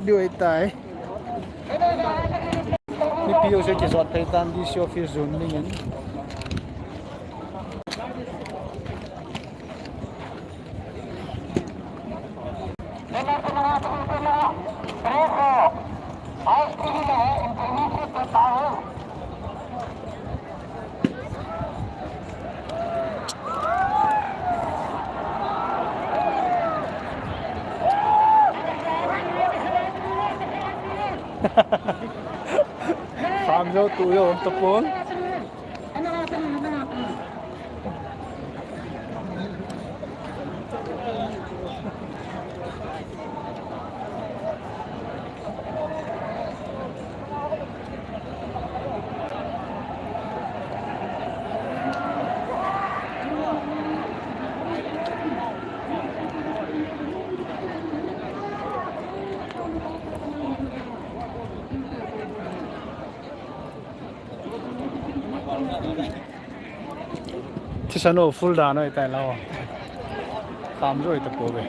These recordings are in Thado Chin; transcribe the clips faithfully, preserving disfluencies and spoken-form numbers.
Diu ahitai. Mipi ho chu kijot phei tan D C office jon dingin. Kham jo tu jo um tapon. Thisan ho full dan ho ahitai la. Kham jo tapouve.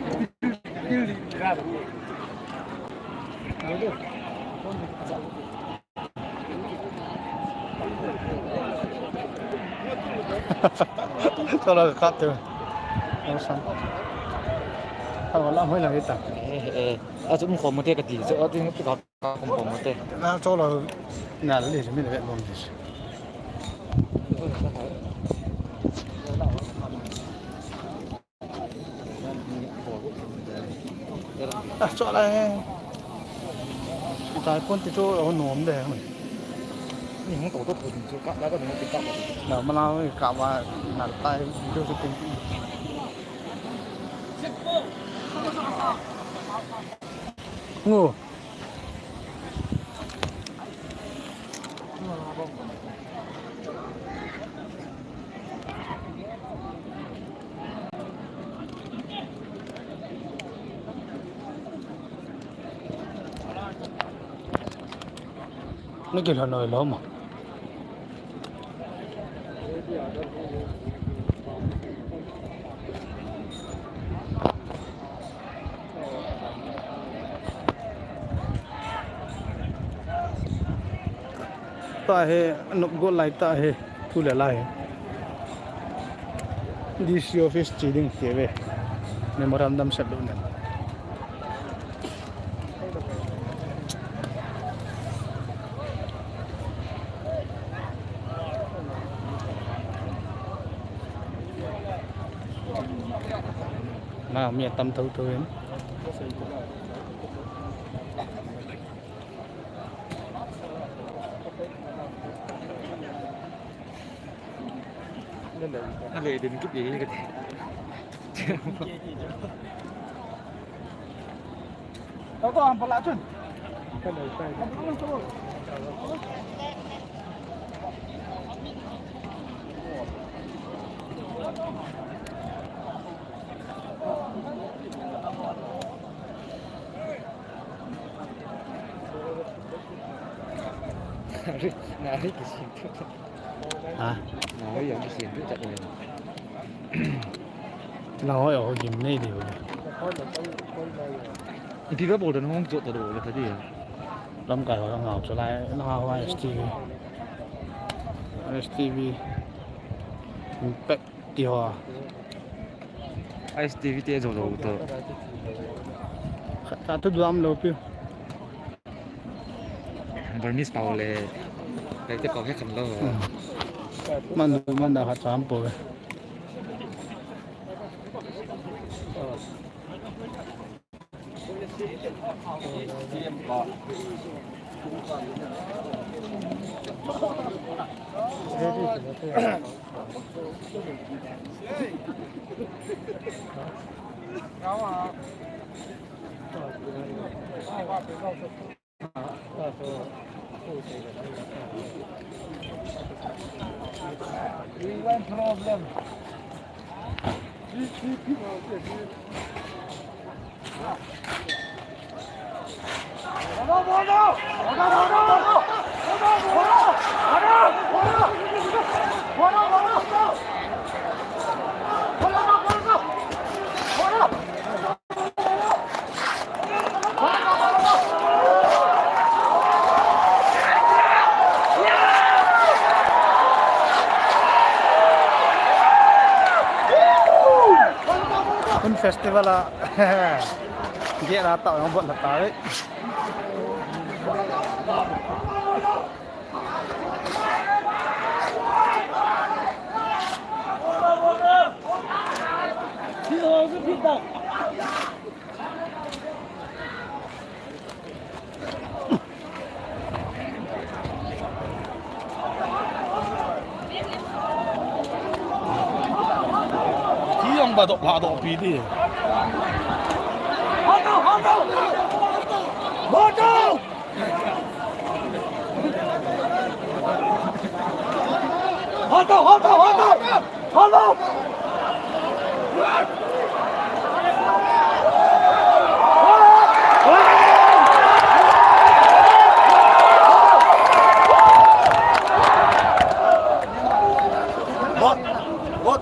Cholo khat te. Ang san. Ang wala mo lang ita. Eh, eh. Achu um khom mo te kati. Chu achu um khom mo te. Na cholo. Na le mi le bom dis. Ah, chua lai he. Chua lai pon ti chu a nom de. Ni hung to to pon chu ka la ka ni ti ka. Na ma la ka ma na tai video shooting. Ngo. Ni kilhon noi lou mo. Tahi, anop got lai tahi, thu le la hi. D C office che ding tive. Memorandum sep lou nen. Na, mi atam tho tho in. Ale din kit di kit. Tao tao ham pala chun. Nari, nari kisin tu. Ha? Nari yang kisin tu tak boleh. Nang hoi ho gim nei di ho. Ipi ba bol dan hong jot ta do le ta di. Lamkai ho ngau chu lai, nang hoi S T V. S T V. Impact ti ho. S T V te jo jo to. Khat ta tu duam lou piu. Burmese pao le, le te pao he khan lou. Hmm. Man, man da khat cham po ve. We want problem. Festival a gate a tao jong bol la tai. Ti jong ba dop la dop pi di. Hold on, hold on, hold on! Hold on! What? What?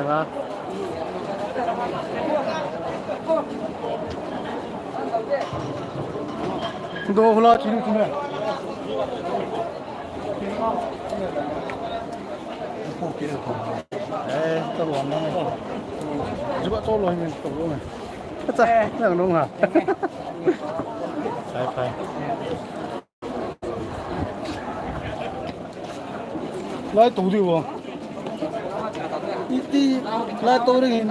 Dou hula chini chini. Eh, ta lo na ko. Jiba to lo ni to lo ni. Acha, nang nung ha. Fai, fai. Lai tou diu. Iti, lai tou ding hin.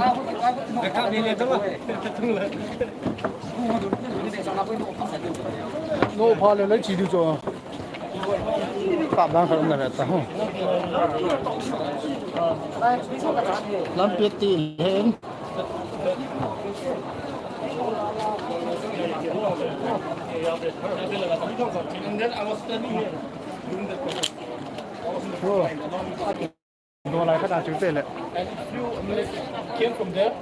No pha le lai chi diu cho. Kap dang khat um na ve ta ho. Lampi ti hen. And then I was standing here. Doing the Oh. Doing like that, you tell it. And few minutes came from there.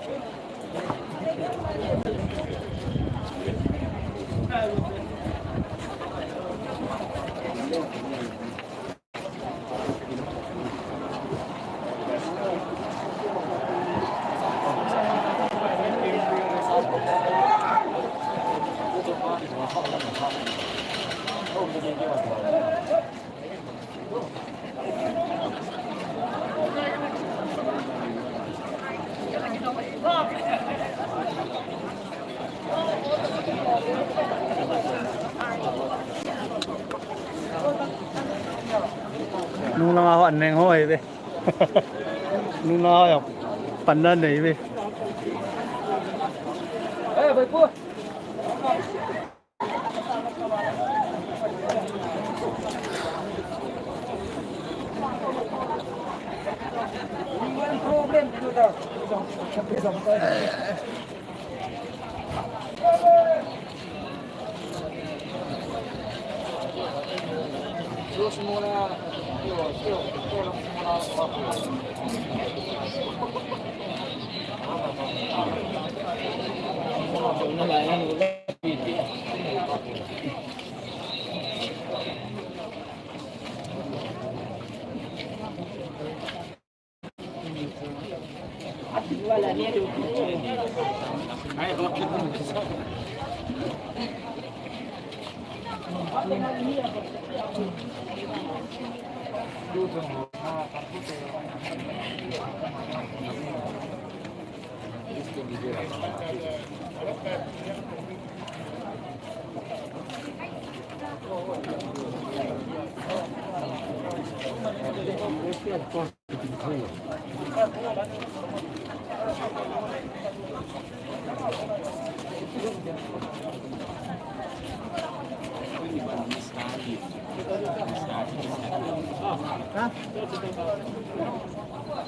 Nung langa ho an neng ho ahi ve. Nung langa ho pan na nei ve.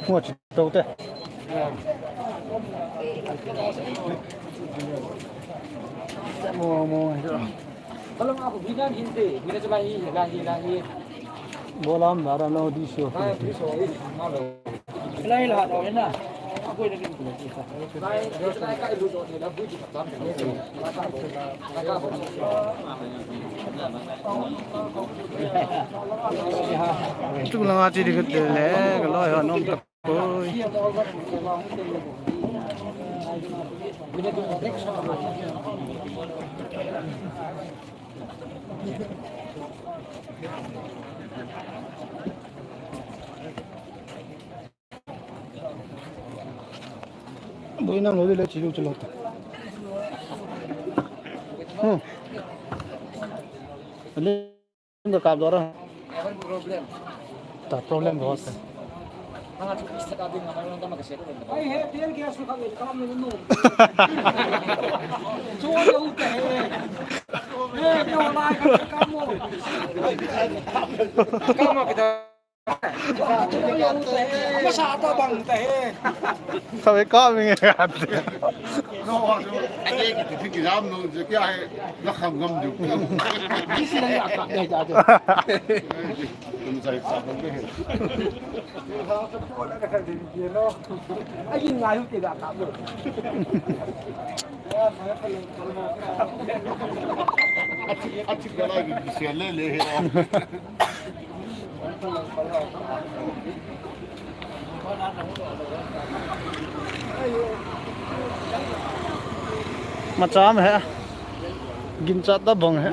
Hua chi tou te. Mo, mo. Bolam nara no di sio. Tu langa chi di khat le, ka loi ho nom ta. Oi. Boi nam lo de le chi lu chu lo ta. Hmm. Ale. Ka kap dora. Problem. Ta problem ho ta. Ai, he, tear gas ka kap, kap ni no. Chu ya u te he. He, te ho lai ka kap mo. Kap mo kita. Masa tabang tahe. Kami kami nge ate. No, aje ki ti ki ram no je kya hai na kham ngam ju. Kisi na ya ka de ja de. Tum sai sa bang de. Ai ngai hu ke da ka bo. Achi achi ka la ki se le le he. Macham he. Ginchat da bong he.